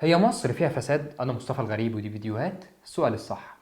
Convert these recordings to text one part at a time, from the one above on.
هي مصر فيها فساد؟ أنا مصطفى الغريب ودي فيديوهات السؤال الصح.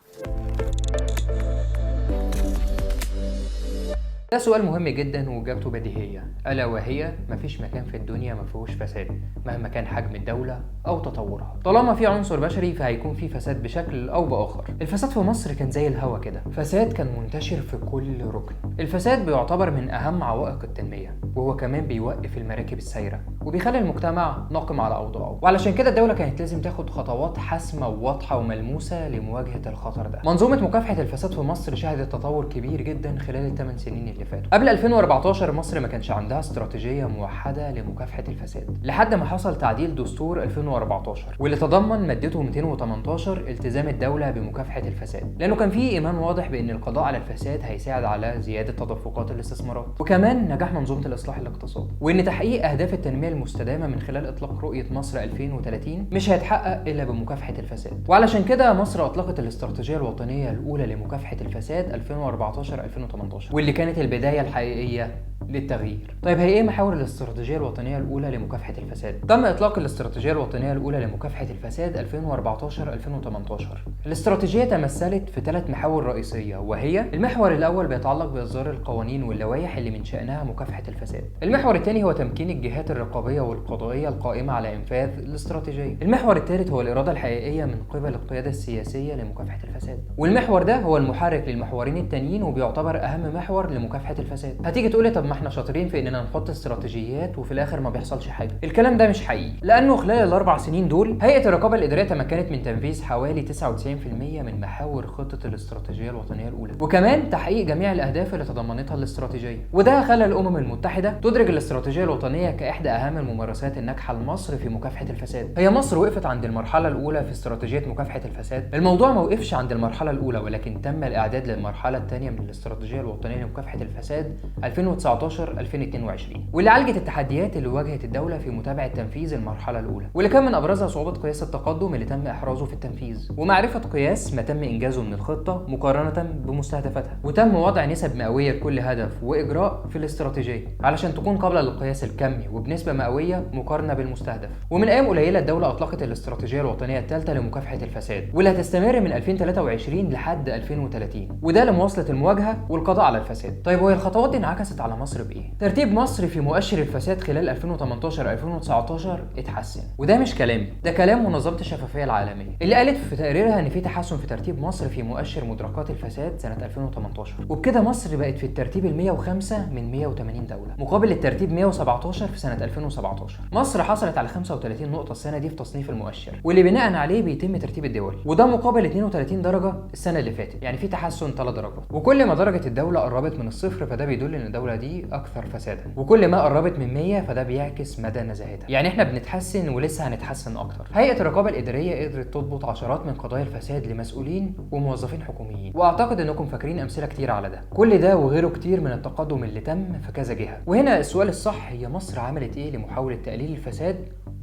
ده سؤال مهم جدا وإجابته بديهية، ألا وهي مفيش مكان في الدنيا مفيهوش فساد مهما كان حجم الدولة أو تطورها. طالما في عنصر بشري فهيكون في فساد بشكل أو بآخر. الفساد في مصر كان زي الهوا كده، فساد كان منتشر في كل ركن. الفساد بيعتبر من أهم عوائق التنمية، وهو كمان بيوقف المراكب السايرة وبيخلي المجتمع ناقم على أوضاعه، وعلشان كده الدولة كانت لازم تاخد خطوات حاسمة وواضحة وملموسة لمواجهة الخطر ده. منظومة مكافحة الفساد في مصر شهدت تطور كبير جدا خلال ال8 سنين اللي فاتوا. قبل 2014 مصر ما كانش عندها استراتيجية موحدة لمكافحة الفساد، لحد ما حصل تعديل دستور 2014 واللي تضمن مادته 218 التزام الدولة بمكافحة الفساد، لأنه كان فيه إيمان واضح بأن القضاء على الفساد هيساعد على زيادة تدفقات الاستثمارات، وكمان نجاح منظومة الإصلاح الاقتصادي، وإن تحقيق أهداف التنمية المستدامة من خلال إطلاق رؤية مصر 2030 مش هيتحقق إلا بمكافحة الفساد. وعلشان كده مصر أطلقت الاستراتيجية الوطنية الأولى لمكافحة الفساد 2014-2018، واللي كانت البداية الحقيقية للتغيير. طيب هي ايه محاور الاستراتيجية الوطنية الأولى لمكافحة الفساد؟ تم إطلاق الاستراتيجية الوطنية الأولى لمكافحة الفساد 2014-2018. الاستراتيجية تمثلت في 3 محاور رئيسية، وهي المحور الأول بيتعلق بإصدار القوانين واللوائح اللي من شأنها مكافحة الفساد. المحور الثاني هو تمكين الجهات الرقابية والقضائية القائمة على إنفاذ الاستراتيجية. المحور الثالث هو الإرادة الحقيقية من قبل القيادة السياسية لمكافحة الفساد. والمحور ده هو المحرك للمحورين التانيين وبيعتبر أهم محور لمكافحة الفساد. هتيجي تقولي طب ما احنا شاطرين في اننا نحط استراتيجيات وفي الاخر ما بيحصلش حاجة. الكلام ده مش حقيقي، لانه خلال ال4 سنين دول هيئة الرقابة الادارية تمكنت من تنفيذ حوالي 99% من محاور خطه الاستراتيجية الوطنية الاولى، وكمان تحقيق جميع الاهداف اللي تضمنتها الاستراتيجية. وده خلى الامم المتحدة تدرج الاستراتيجية الوطنية كاحدى اهم الممارسات الناجحة لمصر في مكافحة الفساد. هي مصر وقفت عند المرحلة الاولى في استراتيجية مكافحة الفساد؟ الموضوع ما وقفش عند المرحلة الاولى، ولكن تم الاعداد للمرحلة الثانية من الاستراتيجية الوطنية لمكافحة الفساد 2019-2022، واللي عالجت التحديات اللي واجهت الدولة في متابعة تنفيذ المرحلة الأولى، واللي كان من أبرزها صعوبة قياس التقدم اللي تم إحرازه في التنفيذ، ومعرفة قياس ما تم إنجازه من الخطة مقارنة بمستهدفاتها، وتم وضع نسب مئوية لكل هدف وإجراء في الاستراتيجية علشان تكون قابلة للقياس الكمي وبنسبة مئوية مقارنة بالمستهدف. ومن أيام قليلة الدولة أطلقت الاستراتيجية الوطنية الثالثة لمكافحة الفساد، واللي هتستمر من 2023 لحد 2030، وده لمواصلة المواجهة والقضاء على الفساد. طيب وهي الخطوات دي انعكست على مصر بإيه؟ ترتيب مصر في مؤشر الفساد خلال 2018-2019 اتحسن، وده مش كلامي، ده كلام منظمة الشفافية العالمية اللي قالت في تقريرها ان في تحسن في ترتيب مصر في مؤشر مدركات الفساد سنة 2018، وبكده مصر بقت في الترتيب ال 105 من 180 دولة مقابل الترتيب 117 في سنة 2017. مصر حصلت على 35 نقطة السنة دي في تصنيف المؤشر، واللي بناء عليه بيتم ترتيب الدول، وده مقابل 32 درجة السنة اللي فاتت، يعني في تحسن 3 درجات. وكل ما درجة الدولة قربت من الصفر فده بيدل ان الدولة دي اكثر فسادا، وكل ما قربت من 100 فده بيعكس مدى نزاهتها. يعني احنا بنتحسن ولسه هنتحسن اكتر. هيئة الرقابة الإدارية قدرت تضبط عشرات من قضايا الفساد لمسؤولين وموظفين حكوميين، واعتقد انكم فاكرين امثلة كتير على ده. كل ده وغيره كتير من التقدم اللي تم في كذا جهة. وهنا السؤال الصح، هي مصر عملت ايه لمحاولة تقليل الفساد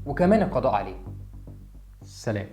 وكمان القضاء عليه؟ سلام.